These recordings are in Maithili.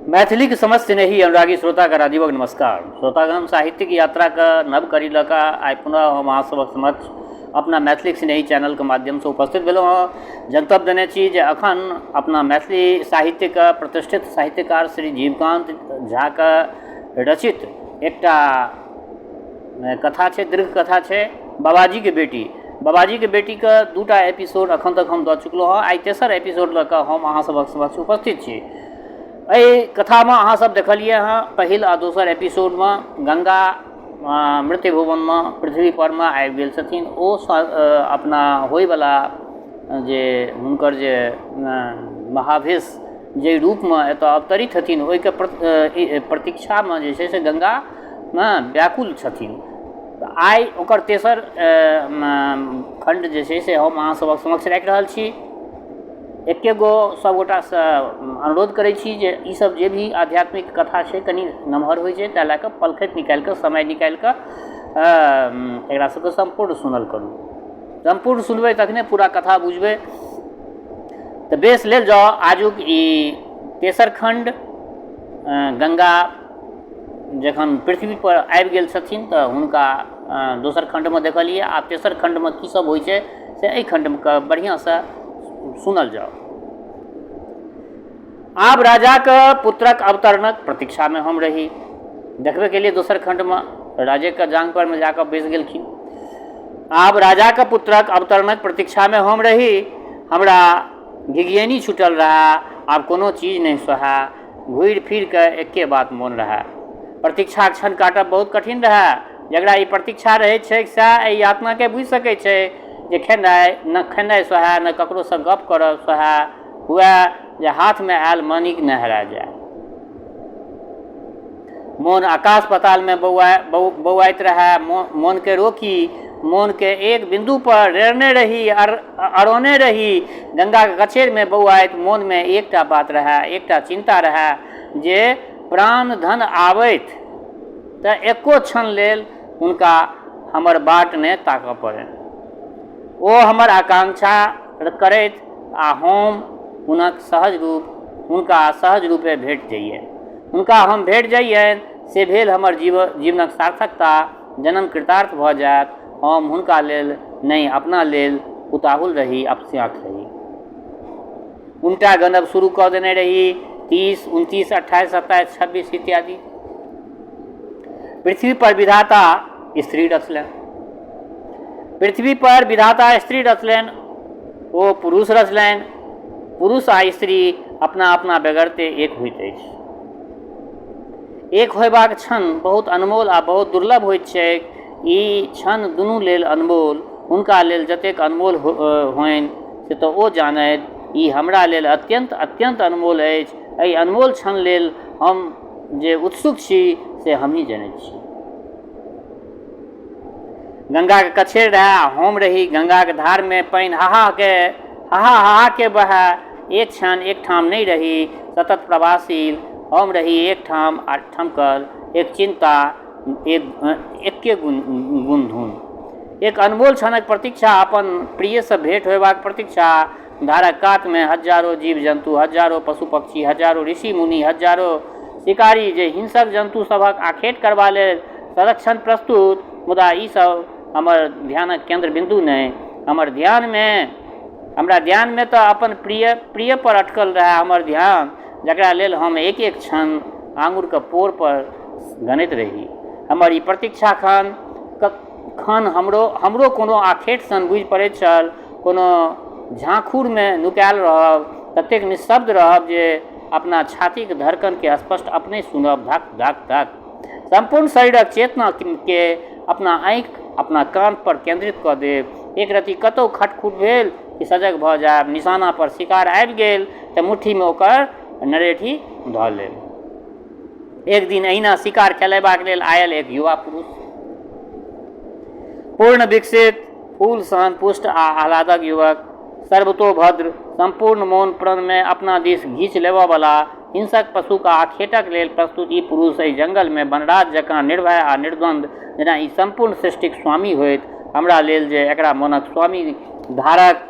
मैथिलीक समस्त स्नेही अनुरागी श्रोताके राजीवक नमस्कार। श्रोतागण, साहित्यिक यात्राके नव कड़ी लऽ कऽ आइ पुनः हम अहाँ सभक समक्ष अपना मैथिलीक स्नेही चैनलके माध्यमसँ उपस्थित भेलहुँ हँ। जनतब देने छी जे अखन अपना मैथिली साहित्यके प्रतिष्ठित साहित्यकार श्री जीवकान्त झाके रचित एकटा कथा छै, दीर्घ कथा छै, बाबाजीके बेटी। बाबाजीके बेटीके दूटा एपिसोड अखन तक हम दऽ चुकलहुँ हँ। आइ तेसर एपिसोड लऽ कऽ हम अहाँ सभक समक्ष उपस्थित छी। एहि कथामे अहाँ सब देखलियै हँ, पहिल आ दोसर एपिसोडमे गङ्गा मृत्यु भुवनमे, पृथ्वी परमे आबि गेल छथिन। ओ अपना होइवला जे हुनकर जे महाभिष जाहि रूपमे एतऽ अवतरित हेथिन, ओहिके प्रतीक्षामे जे छै से गङ्गामे व्याकुल छथिन। तऽ आइ ओकर तेसर खण्ड जे छै से हम अहाँ सभक समक्ष राखि रहल छी। एके गो सभगोटासँ अनुरोध करै छी जे ईसभ जे भी आध्यात्मिक कथा छै, कनि नमहर होइ छै, ताहि लए कऽ पलखति निकालि कऽ, समय निकालि कऽ एकरा सभके सम्पूर्ण सुनल करू। सम्पूर्ण सुनबै तखने पूरा कथा बुझबै। तऽ बेस, लेल जाउ आजुक ई तेसर खण्ड। गङ्गा जखन पृथ्वीपर आबि गेल छथिन तऽ हुनका दोसर खण्डमे देखलियै। आब तेसर खण्डमे की सब होइ छै, से एहि खण्डके बढ़िआँसँ सुनल जाउ। आब राजाक पुत्रक अवतरणक प्रतीक्षामे हम रही। देखबे केलियै, दोसर खण्डमे राजेके जाँघपरमे जाकऽ बैस गेलखिन। आब राजाक पुत्रक अवतरणक प्रतीक्षामे हम रही। हमरा घिघियैनी छूटल रहए। आब कोनो चीज नहि सोहाए। घुरि फिर कऽ एके बात मोन रहए। प्रतीक्षा क्षण काटब बहुत कठिन रहए। जकरा ई प्रतीक्षा रहैत छैक, सएह एहि यातनाकेँ बुझि सकैत छै जे खेनाइ ने खेनाइ सोहाए, ने ककरोसँ गप करब सोहाए। हुए जे हाथमे आयल मानिक ने हेरा जाय। मोन आकाश पतालमे बौआ बौआइत रहए। मोनके रोकी, मोनके एक बिन्दुपर रेड़ने रही, अड़ौने रही। गङ्गाके कछेरमे बौआइत मोनमे एकटा बात रहए, एकटा चिन्ता रहए जे प्राण धन आबथि तऽ एको क्षण लेल हुनका हमर बाट नहि ताकऽ पड़नि। ओ हमर आकांक्षा करथि आ हम हुनक सहज रूप हुनका सहज रूपे भेट जइयनि। हुनका हम भेट जइयनि, से भेल हमर जीवनक सार्थकता, जन्म कृतार्थ भऽ जायत। हम हुनका लेल नहि, अपना लेल उताहुल रही, अपस्याँत रही। उनटा गनब शुरू कऽ देने रही, 30, 29, 28, 27, 26 इत्यादि। पृथ्वी पर विधाता स्त्री रचलनि। पृथ्वी पर विधाता स्त्री रचलनि, ओ पुरुष रचलनि। पुरुष आ स्त्री अपना अपना बेगरते एक होइत अछि। एक होयबाक क्षण बहुत अनमोल आ बहुत दुर्लभ होइत छैक। ई क्षण दुनू लेल अनमोल। हुनका लेल जतेक अनमोल होइन से तऽ ओ जानथि। ई हमरा लेल अत्यन्त अत्यन्त अनमोल अछि। एहि अनमोल क्षण लेल हम जे उत्सुक छी, से हमही जनैत छी। गङ्गाके कछेर रहए आ हम रही। गङ्गाके धारमे पानि हाहाके हाहा हाहाके बहए। एक क्षण एक ठाम नहि रही, सतत प्रवाहशील। हम रही एक ठाम आ ठमकल, एक चिन्ता, एक एके गुनधुन, एक अनमोल क्षणक प्रतीक्षा, अपन प्रियसँ भेँट होयबाक प्रतीक्षा। धारक कातमे हजारो जीव जन्तु, हजारो पशु पक्षी, हजारो ऋषि मुनि, हजारो शिकारी जे हिंसक जन्तु सभक आखेट करबा लेल सदक्षण प्रस्तुत। मुदा ई सब हमर ध्यानक केन्द्र बिन्दु नहि। हमर ध्यानमे हमरा ध्यानमे तऽ अपन प्रिय प्रिय पर अटकल रहए हमर ध्यान, जकरा लेल हम एक एक क्षण आङ्गुरके पोर पर गनैत रही। हमर ई प्रतीक्षा खन खन हमरो हमरो कोनो आखेट सन बुझि पड़ैत छल। कोनो झाँखुड़मे नुकायल रहब, ततेक निःशब्द रहब जे अपना छातीक धड़कनके स्पष्ट अपने सुनब, धक धक धक। सम्पूर्ण शरीरक चेतनाके अपना आँखि, अपना कान पर केन्द्रित कऽ देब। एक रत्ती कतहु खटखुट भेल कि सजग भऽ जायब। निशाना पर शिकार आबि गेल तऽ मुट्ठीमे ओकर नरेठी धऽ लेब। एक दिन एहिना शिकार खेलयबाक लेल आयल एक युवा पुरुष, पूर्ण विकसित, फूल सन पुष्ट आ आह्लादक युवक, सर्वतोभद्र, सम्पूर्ण मोन प्रणमे अपना दिस घीच लेबऽवला, हिंसक पशुक आखेटक लेल प्रस्तुत ई पुरुष एहि जंगलमे वनराज जकाँ निर्भय आ निर्द्वन्द्व, जेना ई सम्पूर्ण सृष्टिक स्वामी होथि। हमरा लेल जे एकरा मोनक स्वामी धारक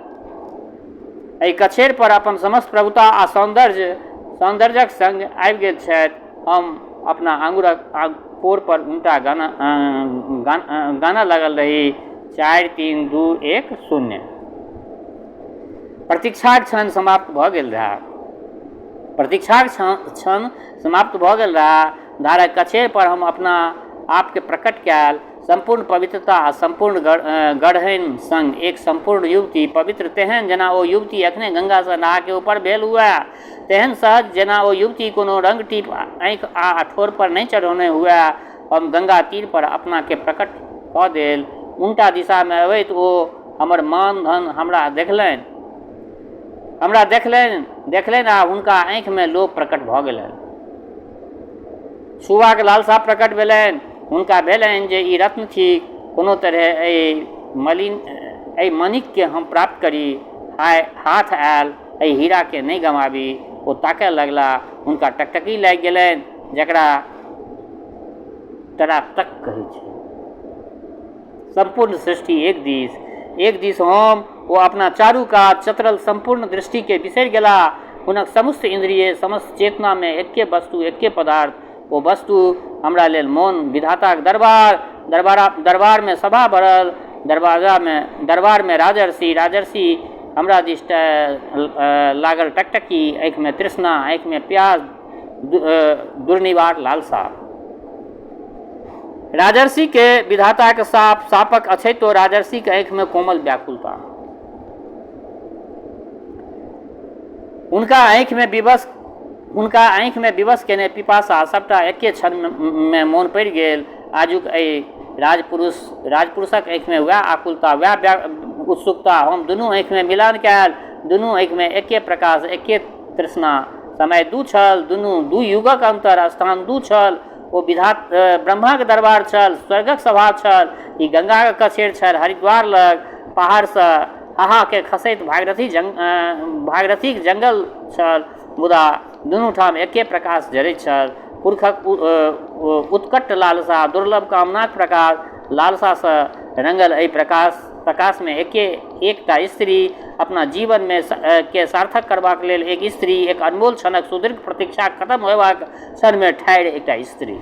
एहि कछेर पर अपन समस्त प्रभुता आ सौन्दर्य सौन्दर्यक संग आबि गेल छथि। हम अपना आँगुरक पोर पर उनटा गानऽ लागल रही, चारि, तीन, दू, एक, शून्य। प्रतीक्षाक क्षण समाप्त भऽ गेल रहए। प्रतीक्षाक क्षण समाप्त भऽ गेल रहए। धारक कछेर पर हम अपना आपकेँ प्रकट कएल। सम्पूर्ण पवित्रता आ सम्पूर्ण गढ़नि संग एक सम्पूर्ण युवती, पवित्र तेहन जेना ओ युवती एखने गंगासँ नहाकऽ ऊपर भेल हुअए, तेहन सहज जेना ओ युवती कोनो रंग-टीप आँखि आ ठोर पर नहि चढ़ौने हुअए। हम गंगा तीर पर अपनाकेँ प्रकट कऽ देल। उनटा दिशामे अबैत ओ हमर मान-धन हमरा देखलनि। हमरा देखलनि, देखलनि आ हुनका आँखिमे लोभ प्रकट भऽ गेलनि। छूबाक लालसा प्रकट भेलनि। हुनका भेलनि जे ई रत्न थिक, कोनो तरहेँ एहि मलिन एहि मणिककेँ हम प्राप्त करी। हाय, हाथ आयल, एहि हीराकेँ नहि गमाबी। ओ ताकय लगलाह। हुनका टकटकी लागि गेलनि, जकरा तरातक कहैत छै। सम्पूर्ण सृष्टि एक दिस, एक दिस हम, ओ अपना चारू कात चतरल सम्पूर्ण दृष्टिकेँ बिसरि गेलाह। हुनक समस्त इन्द्रिय, समस्त चेतनामे एक्के वस्तु, एक्के पदार्थ। ओ वस्तु हमरा लेल मौन विधाताक दरबार, दरबारमे सभा भरल, दरवाजामे दरबारमे राजर्षि, राजर्षि हमरा दिस लागल टकटकी, आँखिमे तृष्णा, आँखिमे प्यास, दुर्निवार लालसा। राजर्षिकेँ विधाताक शाप, शापक अछैतो राजर्षिक आँखिमे कोमल व्याकुलता। हुनका आँखिमे विवश हुनका आँखिमे विवश केने पिपासा सभटा एक्के क्षणमे मोन पड़ि गेल। आजुक एहि राजपुरुष राजपुरुषक आँखिमे वएह आकुलता, वएह उत्सुकता। हम दुनू आँखिमे मिलान कएल। दुनू आँखिमे एक्के प्रकाश, एक्के तृष्णा। समय दू छल, दुनू दू युगक अन्तर, स्थान दू छल। ओ विधा ब्रह्माक दरबार छल, स्वर्गक सभा छल। ई गंगाक कछेर छल, हरिद्वार लग पहाड़सँ हाहाके खसैत भागीरथी जंग भागीरथीक जंगल छल। मुदा दुनू ठाम एके प्रकाश जरैत छल, पुरखक उत्कट लालसा, दुर्लभ कामनाक प्रकाश। लालसासँ रङ्गल एहि प्रकाश प्रकाशमे एके एकटा स्त्री, अपना जीवनमे के सार्थक करबाक लेल एक स्त्री, एक अनमोल क्षणक सुदीर्घ प्रतीक्षा खत्म होयबाक क्षणमे ठाढ़ि एकटा स्त्री।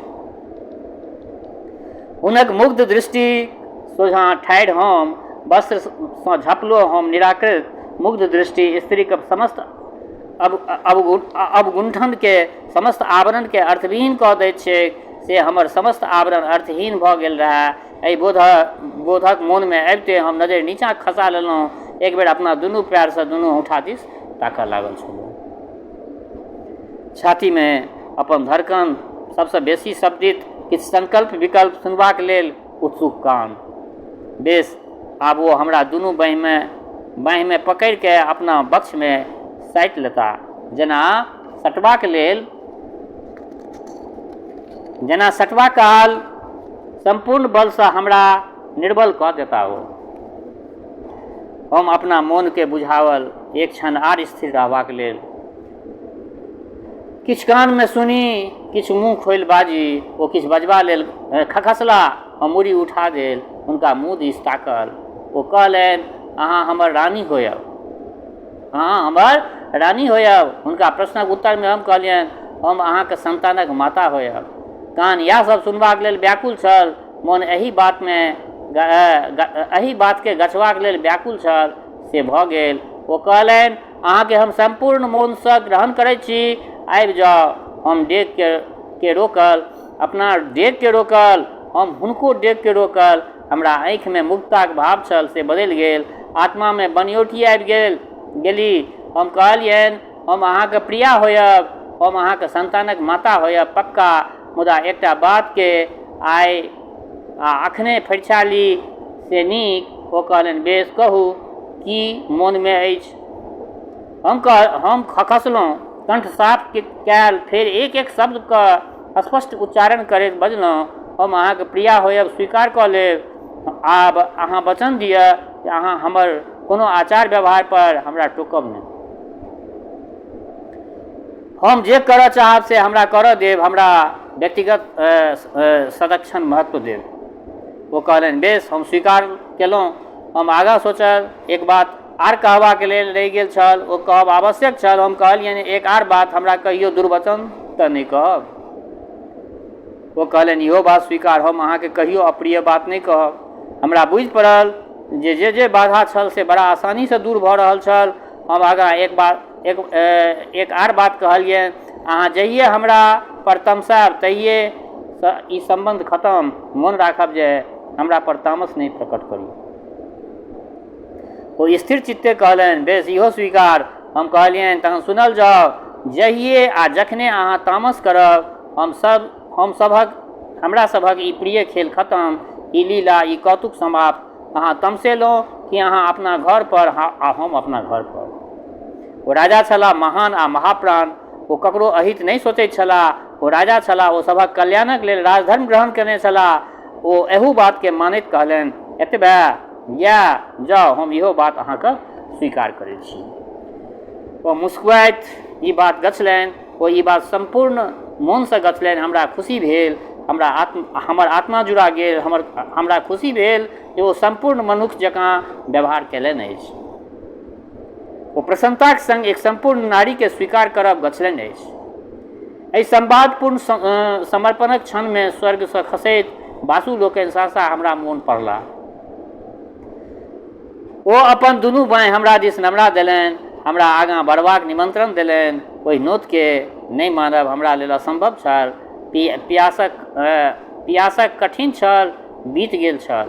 हुनक मुग्ध दृष्टि सोझाँ ठाढ़ि हम, वस्त्रसँ झँपलो हम निराकृत। मुग्ध दृष्टि स्त्रीक समस्त अवगुण्ठनकेँ, समस्त आवरणकेँ अर्थविहीन कऽ दैत छैक, से हमर समस्त आवरण अर्थहीन भऽ गेल रहए। एहि बोध बोधक मोनमे अबिते हम नजरि नीचाँ खसा लेलहुँ। एक बेर अपना दुनू पएरसँ दुनू औँठा दिस ताकऽ लागल छलहुँ। छातीमे अपन धड़कन सभसँ बेसी शब्दित किछु संकल्प विकल्प सुनबाक लेल उत्सुक कान। बेस, आब ओ हमरा दुनू बाँहिमे बाँहिमे पकड़िकऽ अपना वक्षमे साटि लेताह। जेना सटबाक लेल जेना सटबा काल सम्पूर्ण बलसँ हमरा निर्बल कऽ देताह ओ। हम अपना मोनकेँ बुझाओल एक क्षण आर स्थिर रहबाक लेल। किछु कानमे सुनी, किछु मुँह खोलि बाजी। ओ किछु बजबा लेल खखसलाह। हम मूड़ी उठा देल। हुनका मुँह दिस ताकल। ओ कहलनि, अहाँ हमर रानी होयब। अहाँ हमर रानी होयब। हुनका प्रश्नक उत्तरमे हम कहलियनि, हम अहाँक सन्तानक माता होयब। कान इएह सभ सुनबाक लेल व्याकुल छल। मोन एहि बातमे एहि बातकेँ गछबाक लेल व्याकुल छल। से भऽ गेल। ओ कहलनि, अहाँकेँ हम सम्पूर्ण मोनसँ ग्रहण करैत छी। आबि जाउ। हम डेगकेँ रोकल। अपना डेगकेँ रोकल। हम हुनको डेगकेँ रोकल। हमरा आँखिमे मुग्धताक भाव छल से बदलि गेल। आत्मामे बनिऔटी आबि गेल गेली। हम कहलियनि, हम अहाँक प्रिया होयब। हम अहाँक सन्तानक माता होयब, पक्का। मुदा एकटा बातकेँ आइ आ अखने फरिछा ली से नीक। ओ कहलनि, बेस कहू, की मोनमे अछि? हम कह हम खखसलहुँ। कण्ठ साफ कयल फेर एक-एक शब्दके स्पष्ट उच्चारण करैत बजलहुँ, हम अहाँक प्रिया होयब स्वीकार कऽ लेब। आब अहाँ वचन दिअ जे अहाँ हमर कोनो आचार-व्यवहार पर हमरा टोकब नहि। हम जे करऽ चाहब से हमरा करऽ देब, हमरा व्यक्तिगत सदक्षण महत्व देब। ओ कहलनि, बेस, हम स्वीकार केलहुँ। हम आगाँ सोचल, एक बात आर कहबाक लेल रहि गेल छल। ओ कहब आवश्यक छल। हम कहलियनि, एक आर बात, हमरा कहियो दुर्वचन तऽ नहि कहब? ओ कहलनि, इहो बात स्वीकार, हम अहाँकेँ कहियो अप्रिय बात नहि कहब। हमरा बुझि पड़ल जे जे जे बाधा छल से बड़ा आसानीसँ दूर भऽ रहल छल। हम आगाँ एक बात एक एक आर बात कहलियनि, अहाँ जहिये हमरा पर तमसायब तहियेसँ ई सम्बन्ध खतम। मोन राखब जे हमरा पर तामस नहि प्रकट करी। ओ स्थिर चित्ते कहलनि, बेस, इहो स्वीकार। हम कहलियनि, तखन सुनल जाउ। जहिये आ जखने अहाँ तामस करब, हमसभ हमसभक हमरा सभक ई प्रिय खेल खतम, ई लीला, ई कौतुक समाप्त। अहाँ तमसेलहुँ कि अहाँ अपना घर पर आ हम अपना घर पर। ओ राजा छलाह महान आ महाप्राण। ओ ककरो अहित नहि सोचैत छलाह। ओ राजा छलाह, ओ सभक कल्याणक लेल राजधर्म ग्रहण कयने छलाह। ओ एहू बातकेँ मानैत कहलनि, एतबे? इएह? जाउ, हम इहो बात अहाँके स्वीकार करैत छी। ओ मुस्कुराइत ई बात गछलनि। ओ ई बात सम्पूर्ण मोनसँ गछलनि। हमरा खुशी भेल। हमरा आत्म हमर आत्मा जुड़ा गेल। हमर हमरा खुशी भेल जे ओ सम्पूर्ण मनुक्ख जकाँ व्यवहार कयलनि अछि। ओ प्रसन्नताक सङ्ग एक सम्पूर्ण नारीकेँ स्वीकार करब गछलनि अछि। एहि संवादपूर्ण समर्पणक क्षणमे स्वर्गसँ खसैत बासु लोकनि सहसा हमरा मोन पड़लाह। ओ अपन दुनू बाँहि हमरा दिस नमरा देलनि, हमरा आगाँ बढ़बाक निमंत्रण देलनि। ओहि नोतकेँ नहि मानब हमरा लेल असंभव छल। पियासक पियासक कठिन छल, बीत गेल छल।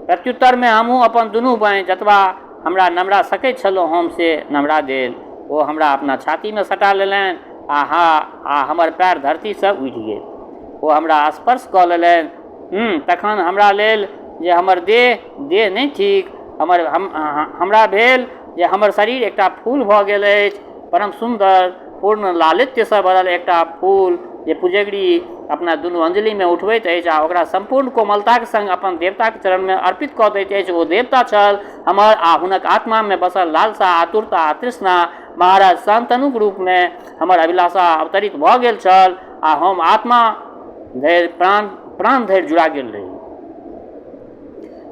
प्रत्युत्तरमे हमहूँ अपन दुनू बाँहि जतबा हमरा नमरा सकैत छलहुँ हम से नमरा देल। ओ हमरा अपना छातीमे सटा लेलनि आ आ हमर पएर धरतीसँ उठि गेल। ओ हमरा स्पर्श कऽ लेलनि। तखन हमरा लेल जे हमर देह देह नहि थिक। हमर हमरा भेल जे हमर शरीर एकटा फूल भऽ गेल अछि, परम सुन्दर, पूर्ण लालित्यसँ भरल एकटा फूल जे पुजगरी अपना दुनू अञ्जलिमे उठबैत अछि आ ओकरा सम्पूर्ण कोमलताक सङ्ग अपन देवताक चरणमे अर्पित कऽ दैत अछि। ओ देवता छल हमर आ हुनक आत्मामे बसल लालसा, आतुरता आ तृष्णा। महाराज शान्तनुक रूपमे हमर अभिलाषा अवतरित भऽ गेल छल आ हम आत्मा धरि प्राण प्राण धरि जुड़ा गेल रही।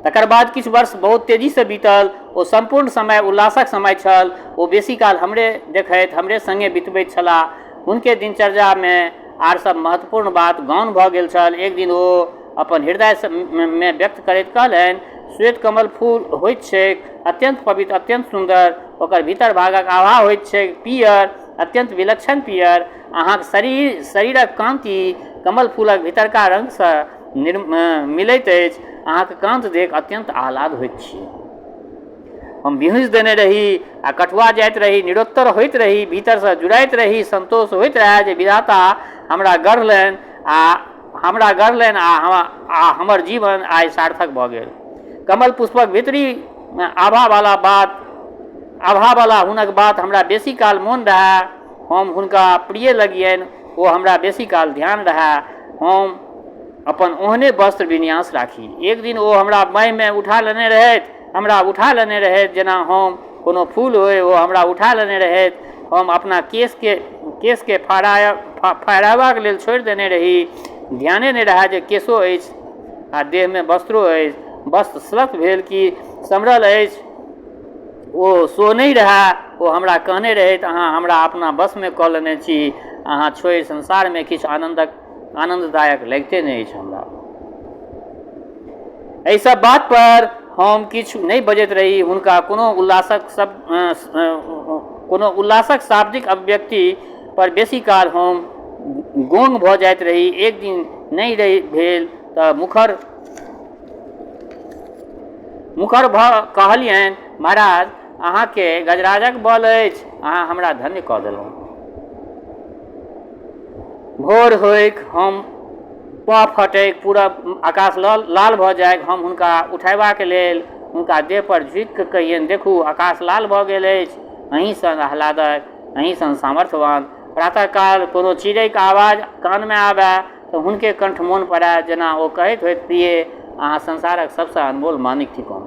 तकर बाद किछु वर्ष बहुत तेजीसँ बीतल। ओ सम्पूर्ण समय उल्लासक समय छल। ओ बेसी काल हमरे देखैत, हमरे सङ्गे बितबैत छलाह। हुनके दिनचर्यामे आर सब महत्वपूर्ण बात गौण भऽ गेल छल। एक दिन ओ अपन हृदयमे व्यक्त करैत कहलनि, श्वेत कमल फूल होइत छैक अत्यन्त पवित्र, अत्यन्त सुन्दर। ओकर भीतर भागक आभा होइत छैक पीयर, अत्यन्त विलक्षण पीयर। अहाँक शरीरक कान्ति कमल फूलक भीतरका रङ्गसँ मिलैत अछि। अहाँक कान्त देख अत्यन्त आह्लाद होइत छी। हम बिहुँसि देने रही आ कठुआ जाइत रही, निरुत्तर होइत रही, भीतरसँ जुड़ाइत रही। सन्तोष होइत रहए जे विधाता हमरा गढ़लनि आ हमरा गढ़लनि आ हमर जीवन आइ सार्थक भऽ गेल। कमल पुष्पक भीतरी आभावला बात आभावला हुनक बात हमरा बेसी काल मोन रहए। हम हुनका प्रिय लगियनि, ओ हमरा बेसी काल ध्यान रहए। हम अपन ओहने वस्त्र विन्यास राखी। एक दिन ओ हमरा बाँहिमे उठा लेने रहथि, हमरा उठा लेने रहथि जेना हम कोनो फूल होइ। ओ हमरा उठा लेने रहथि। हम अपना केशके केशके फहरायबाक लेल छोड़ि देने रही। ध्याने नहि रहए जे केशो अछि आ देहमे वस्त्रो अछि। वस्त्र श्लथ भेल कि सम्हरल अछि, ओ सो नहि रहए। ओ हमरा कहने रहथि, अहाँ हमरा अपना वशमे कऽ लेने छी। अहाँ छोड़ि संसारमे किछु आनन्ददायक लगिते नहि अछि हमरा। एहि सब बात पर हम किछु नहि बजैत रही। हुनका कोनो उल्लासक शाब्दिक अभिव्यक्ति पर बेसी काल हम गोंग भऽ जाइत रही। एक दिन नहि रहि भेल तऽ मुखर मुखर भऽ कहलियनि, महाराज, अहाँके गजराजक बल अछि, अहाँ हमरा धन्य कऽ देलहुँ। भोर होइक, हम पह फटैक, पूरा आकाश लाल भऽ जाइक। हम हुनका उठयबाक लेल हुनका देह पर झुकि कऽ कहियनि, देखू, आकाश लाल भऽ गेल अछि, अहीं सन आह्लादक, अहीं सन सामर्थ्यवान। प्रातःकाल कोनो चिड़ैके आवाज कानमे आबय तऽ हुनके कण्ठ मोन पड़य, जेना ओ कहैत होथि, प्रिय, अहाँ संसारक सभसँ अनमोल माणिक थिकहुँ।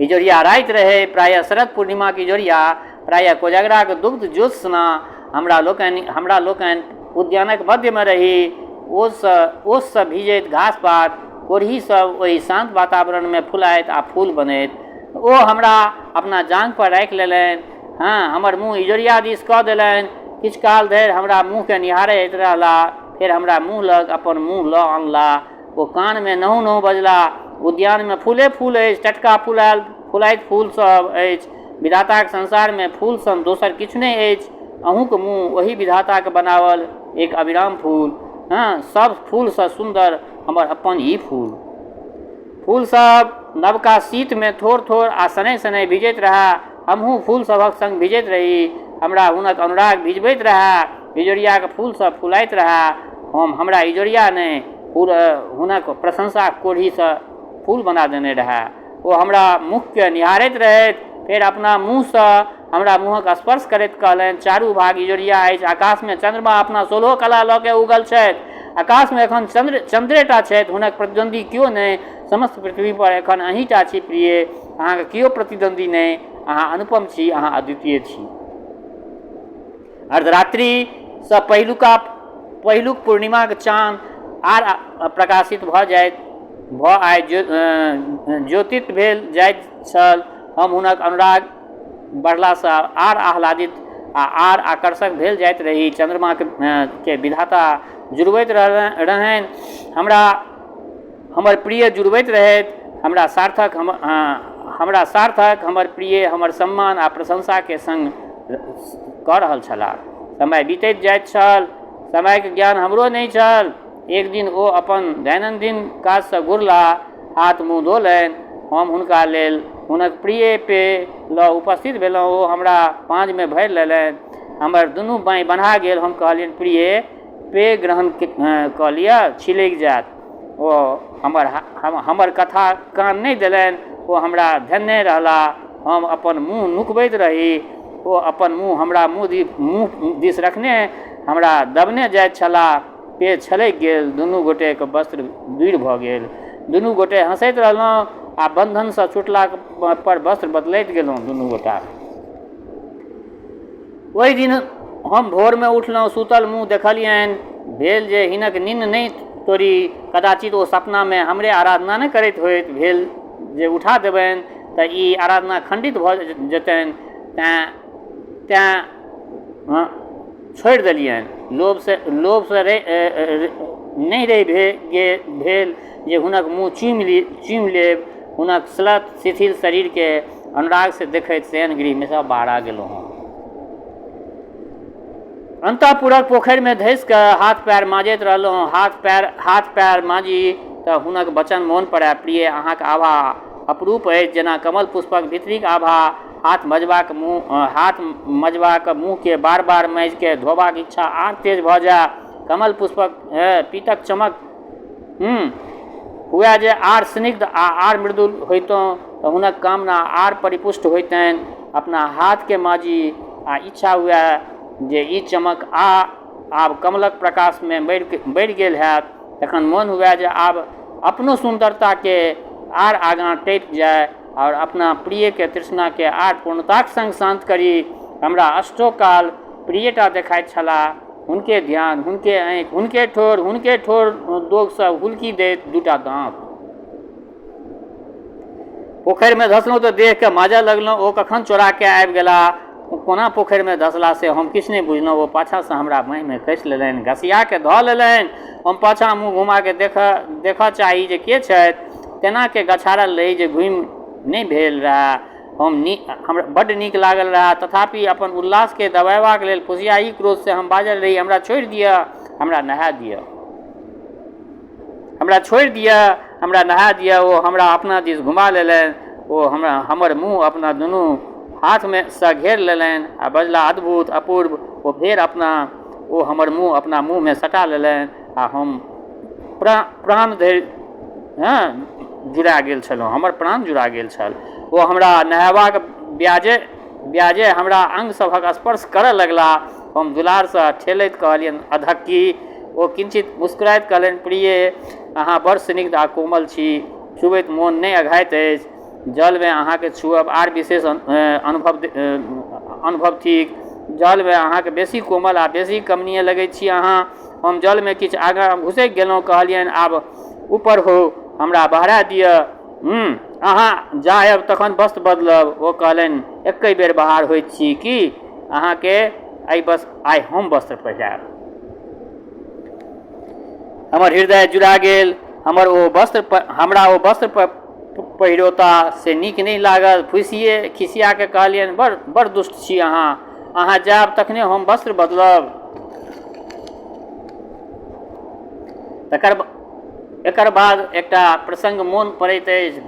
इजोरिया राति रहै, प्रायः शरद पूर्णिमाक इजोरिया, प्रायः कोजगराक दुग्ध ज्योत्स्ना। हमरा लोकनि उद्यानक मध्यमे रही। ओससँ ओससँ भीजैत घास पात, कोड़ही सब ओहि शान्त वातावरणमे फुलाइत आ फूल बनैत। ओ हमरा अपना जाँघपर राखि लेलनि। हँ, हमर मुँह इजोरिया दिस कऽ देलनि। किछु काल धरि हमरा मुँहकेँ निहारैत रहलाह। फेर हमरा मुँह लग अपन मुँह लऽ अनलाह। ओ कानमे नहुँ-नहुँ बजलाह, उद्यानमे फूले-फूल अछि, टटका फुलायल फुलाइत फूल सभ अछि। विधाताक संसारमे फूल सन दोसर किछु नहि अछि। अहूँक मुँह ओही विधाताक बनाओल एक अविराम फूल। हँ, सभ फूलसँ सुन्दर हमर अपन ई फूल। फूल सभ नवका शीतमे थोड़-थोड़ आ शनैः-शनैः भिजैत रहए। हमहूँ फूल सभक संग भिजैत रही। हमरा हुनक अनुराग भिजबैत रहए। इजोरियाक फूल सभ फुलाइत रहए। हम हमरा इजोरिया नहि, फूल हुनक प्रशंसाक कोढ़ीसँ फूल बना देने रहए। ओ हमरा मुखकेँ निहारैत रहथि। फेर अपना मुँहसँ हमरा मुँहक स्पर्श करैत कहलनि, चारू भाग इजोरिया अछि। आकाशमे चन्द्रमा अपना सोलहो कला लऽ कऽ उगल छथि। आकाशमे एखन चन्द्र चन्द्रेटा छथि। हुनक प्रतिद्वन्द्वी केओ नहि। समस्त पृथ्वीपर एखन अहीँटा छी प्रिय। अहाँके केओ प्रतिद्वन्द्वी नहि। अहाँ अनुपम छी, अहाँ अद्वितीय छी। अर्धरात्रिसँ पहिलुका पहिलुक पूर्णिमाक चान आर प्रकाशित भऽ जाइत भऽ आइ ज्योतित भेल जाइत छल। हम हुनक अनुराग बढ़लासँ आर आह्लादित आ आर आकर्षक भेल जाइत रही। चन्द्रमाके के विधाता जुड़बैत रहनि। हमरा हमर प्रिय जुड़बैत रहथि। हमरा सार्थक हम हमरा सार्थक हमर प्रिय हमर सम्मान आ प्रशंसाके सङ्ग कऽ रहल छलाह। समय बीतैत जाइत छल। समयके ज्ञान हमरो नहि छल। एक दिन ओ अपन दैनन्दिन काजसँ घुरलाह। हाथ मुँह धोलनि। हम हुनका लेल हुनक प्रिय पेय लऽ उपस्थित भेलहुँ। ओ हमरा पाँजमे भरि लेलनि। हमर दुनू बाँहि बन्हा गेल। हम कहलियनि, प्रिय, पेय ग्रहण कऽ लिअ, छिलकि जायत। ओ हमर हमर कथा कान नहि देलनि। ओ हमरा धेने रहलाह। हम अपन मुँह नुकबैत रही। ओ अपन मुँह हमरा मुँह दिस रखने हमरा दबने जाइत छलाह। पेय छलकि गेल। दुनू गोटेक वस्त्र दूरि भऽ गेल। दुनू गोटे हँसैत रहलहुँ आ बन्धनसँ छुटलाक पर वस्त्र बदलैत गेलहुँ दुनू गोटा। ओहि दिन हम भोरमे उठलहुँ, सूतल मुँह देखलियनि। भेल जे हिनक निन्न नहि तोड़ी, कदाचित ओ सपनामे हमरे आराधना नहि करैत होथि। भेल जे उठा देबनि तऽ ई आराधना खण्डित भऽ जेतनि, तेँ तेँ छोड़ि देलियनि। लोभसँ लोभसँ नहि रहि भेल जे हुनक मुँह चूमि ली चूमि लेब। हुनक श्लथ शिथिल शरीरके अनुरागसँ देखैत शयन गृहमेसँ बहरा गेलहुँ हम। अन्तःपुरक पोखरिमे धसि कऽ हाथ पएर माँजैत रहलहुँ। हाथ पएर माँजी तऽ हुनक वचन मोन पड़ए, प्रिय, अहाँक आभा अपरूप अछि, जेना कमल पुष्पक भीतरीक आभा। हाथ मजबाक मुँहकेँ बार बार माँजि कऽ धोबाक इच्छा आर तेज भऽ जाए। कमल पुष्पक पीतक चमक हुए जे आर स्निग्ध आ आर मृदुल होइतहुँ तऽ हुनक कामना आर परिपुष्ट होइतनि। अपना हाथकेँ माँजी आ इच्छा हुए जे ई चमक आ आब कमलक प्रकाशमे बढ़ि गेल होयत। तखन मोन हुए जे आब अपनो सुन्दरताके आर आगाँ टपि जाय आओर अपना प्रियके तृष्णाके आर पूर्णताक सङ्ग शान्त करी। हमरा अष्टोकाल प्रियटा देखाइत छलाह। हुनके ध्यान, हुनके आँखि, हुनके ठोर, हुनके ठोर दोगसँ हुलकी दैत दूटा दाँत। पोखरिमे धसलहुँ तऽ देहके माँजऽ लगलहुँ। ओ कखन चोराके आबि गेलाह, ओ कोना पोखरिमे धसलाह से हम किछु नहि बुझलहुँ। ओ पाछाँसँ हमरा बाँहिमे कसि लेलनि, घसियाके धऽ लेलनि। हम पाछाँ मुँह घुमाके देखऽ चाही जे के छथि, तेनाके गछारल रही जे घुमि नहि भेल रहए। हम नीक हमरा बड्ड नीक लागल रहए। तथापि अपन उल्लासकेँ दबेबाक लेल फुसियाही क्रोधसँ हम बाजल रही, हमरा छोड़ि दिअ, हमरा नहाए दिअ। हमरा छोड़ि दिअ, हमरा नहा दिअ। ओ हमरा अपना दिस घुमा लेलनि। ओ हमरा हमर मुँह अपना दुनू हाथमे सँ घेर लेलनि आ बजलाह, अद्भुत, अपूर्व। ओ फेर अपना ओ हमर मुँह अपना मुँहमे सटा लेलनि आ हम प्राण धरि हँ जुड़ा गेल छलहुँ। हमर प्राण जुड़ा गेल छल। ओ हमरा नहेबाक ब्याजे ब्याजे हमरा अङ्ग सभक स्पर्श करऽ लगलाह। हम दुलारसँ ठेलैत कहलियनि, अधक्की। ओ किञ्चित मुस्कुराइत कहलनि, प्रिय, अहाँ बड़ स्निग्ध आ कोमल छी। छुबैत मोन नहि अघाइत अछि। जलमे अहाँके छुअब आर विशेष अनुभव थिक। जलमे अहाँके बेसी कोमल आ बेसी कमनीय लगैत छी अहाँ। हम जलमे किछु आगाँ घुसकि गेलहुँ। कहलियनि, आब ऊपर होउ, हमरा बहरा दिअ। अहाँ जायब तखन वस्त्र बदलब। ओ कहलनि, एक्कहि बेर बाहर होइत छी की? अहाँके एहि बस आइ हम वस्त्र पहिरायब। हमर हृदय जुड़ा गेल। हमर ओ वस्त्र हमरा ओ वस्त्र पहिरौता से नीक नहि लागल। फुसिए खिसिया कऽ कहलियनि, बड़ बड़ दुष्ट छी अहाँ। अहाँ जायब तखने हम वस्त्र बदलब। तकर एकर बाद एकटा प्रसङ्ग मोन पड़ैत अछि।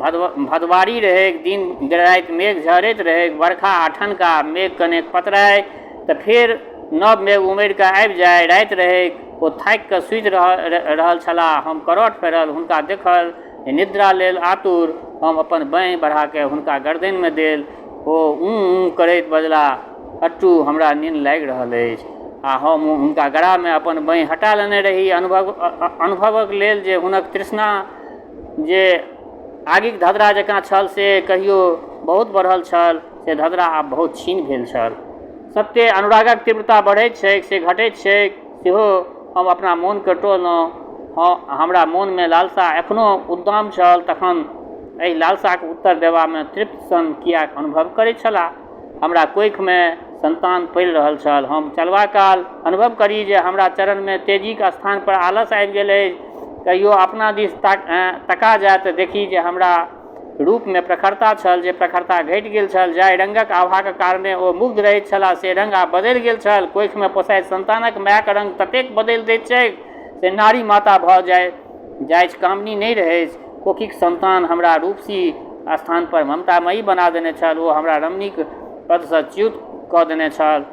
भदवारी रहैक, दिन राति मेघ झहरैत रहैक। बरखा आ ठनका। मेघ कनेक पतराय तऽ फेर नव मेघ उमड़ि कऽ आबि जाय। राति रहैक, ओ थाकि कऽ सुति रहल छलाह। हम करौट फेरल, हुनका देखल जे निद्रा लेल आतुर। हम अपन बाँहि बढ़ा कऽ हुनका गरदनिमे देल। ओ ऊँ ऊँ करैत बजलाह, हट्टू, हमरा निन्न लागि रहल अछि। आ हम हुनका गरामे अपन बाँहि हटा लेने रही अनुभवक लेल जे हुनक तृष्णा जे आगिक धधरा जकाँ छल से कहियो बहुत बढ़ल छल, से धधरा आब बहुत क्षीण भेल छल। सत्ये अनुरागक तीव्रता बढ़ैत छैक से घटैत छैक सेहो हम अपना मोनकेँ टोलहुँ। हँ, हमरा मोनमे लालसा एखनो उद्दाम छल। तखन एहि लालसाक उत्तर देबामे तृप्त सन किएक अनुभव करैत छलाह? हमरा कोखिमे सन्तान पलि रहल छल। हम चलबा काल अनुभव करी जे हमरा चरणमे तेजीक स्थान पर आलस आबि गेल अछि। कहियो अपना दिस तका जाय तऽ देखी जे हमरा रूपमे प्रखरता छल, जे प्रखरता घटि गेल छल। जाहि रङ्गक आभाक कारणे ओ मुग्ध रहैत छलाह से रङ्ग आब बदलि गेल छल। कोखिमे पोसाइत सन्तानक मायक रङ्ग ततेक बदलि दैत छैक से नारी माता भऽ जाइछ, कामिनी नहि रहैछ। कोखिक सन्तान हमरा रूपसी स्थानपर ममतामयी बना देने छल। ओ हमरा रमणीक पदसँ च्युत कऽ देने छल।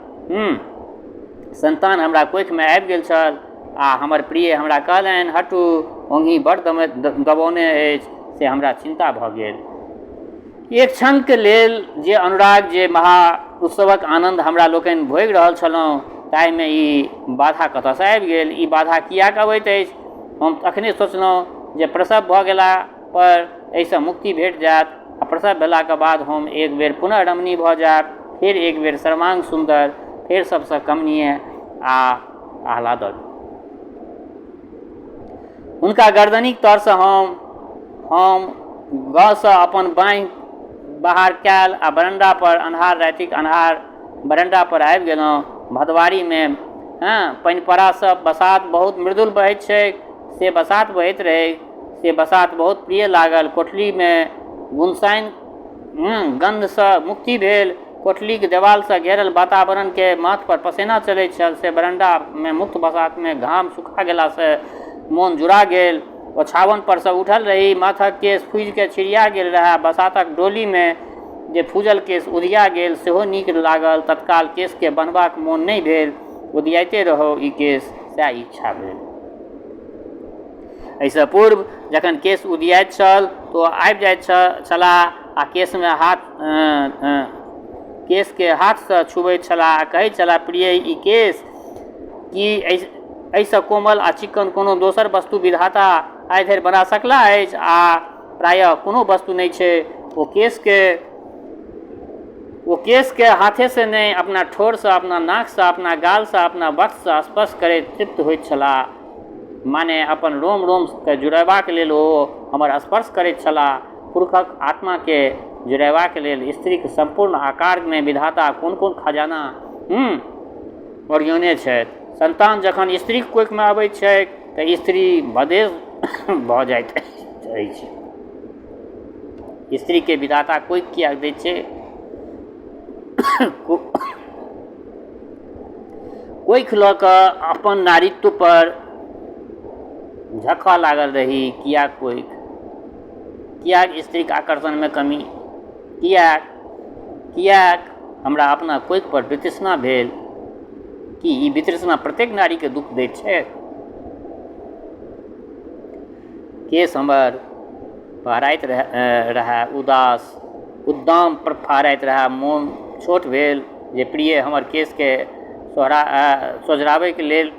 सन्तान हमरा कोखिमे आबि गेल छल आ हमर प्रिय हमरा कहलनि, हटू, ओंघी बड़ दबौने अछि, से हमरा चिन्ता भऽ गेल। एक क्षणके लेल जे अनुराग, जे महा उत्सवक आनन्द हमरा लोकनि भोगि रहल छलहुँ, ताहिमे ई बाधा कतऽसँ आबि गेल? ई बाधा किएक अबैत अछि? हम तखने सोचलहुँ जे प्रसव भऽ गेला पर एहिसँ मुक्ति भेट जायत आ प्रसव भेलाके बाद हम एक बेर पुनः रमणी भऽ जायब, फेर एक बेर सर्वाङ्ग सुन्दर, फेर सभसँ कमनीय आ आह्लादक। हुनका गरदनिक तरसँ हम गसँ अपन बाँहि बाहर कयल आ बरण्डापर अन्हार रातिक अन्हार बरण्डापर आबि गेलहुँ। भदवारीमे हँ पनिपरासँ बसात बहुत मृदुल बहैत छैक, से बसात बहैत रहै, से बसात बहुत प्रिय लागल। कोठलीमे गुनसाइन गन्धसँ मुक्ति भेल। कोठलीक देवालसँ घेरल वातावरणके माथपर पसेना चलैत छल, से बरण्डामे मुक्त बसातमे घाम सुखा गेलासँ मोन जुड़ा गेल। ओछाओन परसँ उठल रही। माथक केश फूजिकऽ छिड़िया गेल रहए। बसातक डोलीमे जे फूजल केश उधिया गेल सेहो नीक लागल। तत्काल केशकेँ बन्हबाक मोन नहि भेल। उधियाइते रहौ ई केश, सएह इच्छा भेल। एहिसँ पूर्व जखन केश उधियाइत छल तऽ ओ आबि जाइत छलाह आ केशमे हाथ केशके हाथसँ छुबैत छलाह आ कहैत छलाह, प्रिय, ई केश की एहिसँ कोमल आ चिक्कन कोनो दोसर वस्तु विधाता आइ धरि बना सकलाह अछि? आ प्रायः कोनो वस्तु नहि छै। ओ केशके हाथेसँ नहि, अपना ठोरसँ, अपना नाकसँ, अपना गालसँ, अपना वक्षसँ स्पर्श करैत तृप्त होइत छलाह। माने अपन रोम रोमके जुड़ेबाक लेल ओ हमर स्पर्श करैत छलाह। पुरुषक आत्माके जुड़ेबाक लेल स्त्रीक सम्पूर्ण आकारमे विधाता कोन कोन खजाना ओरियौने छथि। सन्तान जखन स्त्रीक कोखिमे अबैत छैक तऽ स्त्री भदेश भऽ जाइत अछि। स्त्रीके विधाता कोखि किएक दैत छै? कोखि लऽ कऽ अपन नारीत्वपर झखऽ लागल रही। किएक कोखि? किएक स्त्रीके आकर्षणमे कमी? किएक? किएक हमरा अपना कोखिपर वितृष्णा भेल? की ई वितृष्णा प्रत्येक नारीके दुःख दैत छै? केश हमर फहराइत रहए, उदास उद्दाम फहराइत रहए। मोन छोट भेल जे प्रिय हमर केशके सोहरा सोझराबैके लेल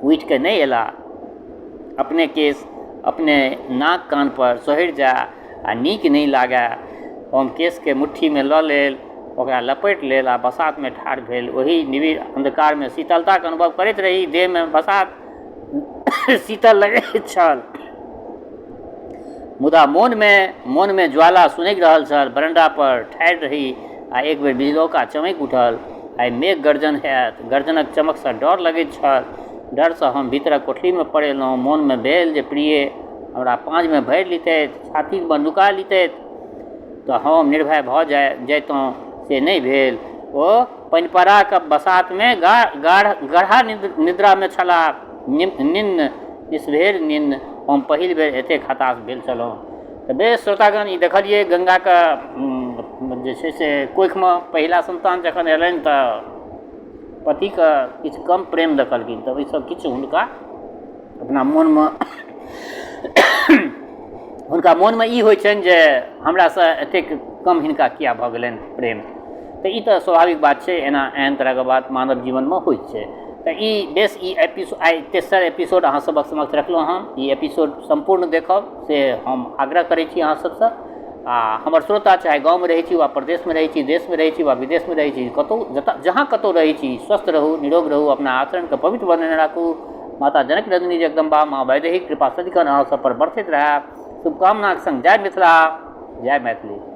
उठिकऽ नहि अयलाह। अपने केश अपने नाक कानपर सोहरि जाय आ नीक नहि लागए। हम केशके मुट्ठीमे लऽ लेल, ओकरा लपेटि लेल आ बसातमे ठाढ़ भेल। ओहि निबिड़ अन्धकारमे शीतलताके अनुभव करैत रही। देहमे बसात शीतल लगैत छल। मुदा मोनमे मोनमे ज्वाला सुनगि रहल छल। बरण्डापर ठाढ़ि रही आ एक बेर बिजलौका चमकि उठल। आइ मेघ गर्जन होयत। गर्जनक चमकसँ डर लगैत छल। डरसँ हम भीतरक कोठलीमे पड़ेलहुँ। मोनमे भेल जे प्रिय हमरा पाँजमे भरि लितथि, छातीमे नुका लितथि तऽ हम निर्भय भऽ जैतहुँ। से नहि भेल। ओ पनिपड़ाके बसातमे गाढ़ा निद्रामे छलाह। निन्न, निसभेर निन्न। हम पहिल बेर एतेक हताश भेल छलहुँ। तऽ बेस श्रोतागण, ई देखलियै गङ्गाके जे छै से कोखिमे पहिला सन्तान जखन अयलनि तऽ पतिके किछु कम प्रेम देखलखिन, तऽ ओहिसँ किछु हुनका अपना मोनमे, हुनका मोनमे ई होइ छनि जे हमरासँ एतेक कम हिनका किया भऽ गेलनि प्रेम। तऽ ई तऽ स्वाभाविक बात छै, एना एहन तरहके बात मानव जीवनमे होइत छै। तऽ ई बेस ई एपिसोड, आइ तेसर एपिसोड अहाँ सभक समक्ष रखलहुँ हँ। ई एपिसोड सम्पूर्ण देखब से हम आग्रह करै छी अहाँ सभसँ। आ हमर श्रोता चाहे गाँवमे रहै छी वा परदेशमे रहै छी, देशमे रहै छी वा विदेशमे रहै छी, कतहु जतऽ जहाँ कतहु रहै छी, स्वस्थ रहू, निरोग रहू, अपना आचरणके पवित्र बनेने राखू। माता जनक जननी जगदम्बा, माँ वैदेहीके कृपा सदिखन अहाँ सभ पर बरसैत रहए, शुभकामनाके सङ्ग जय मिथिला, जय मैथिली।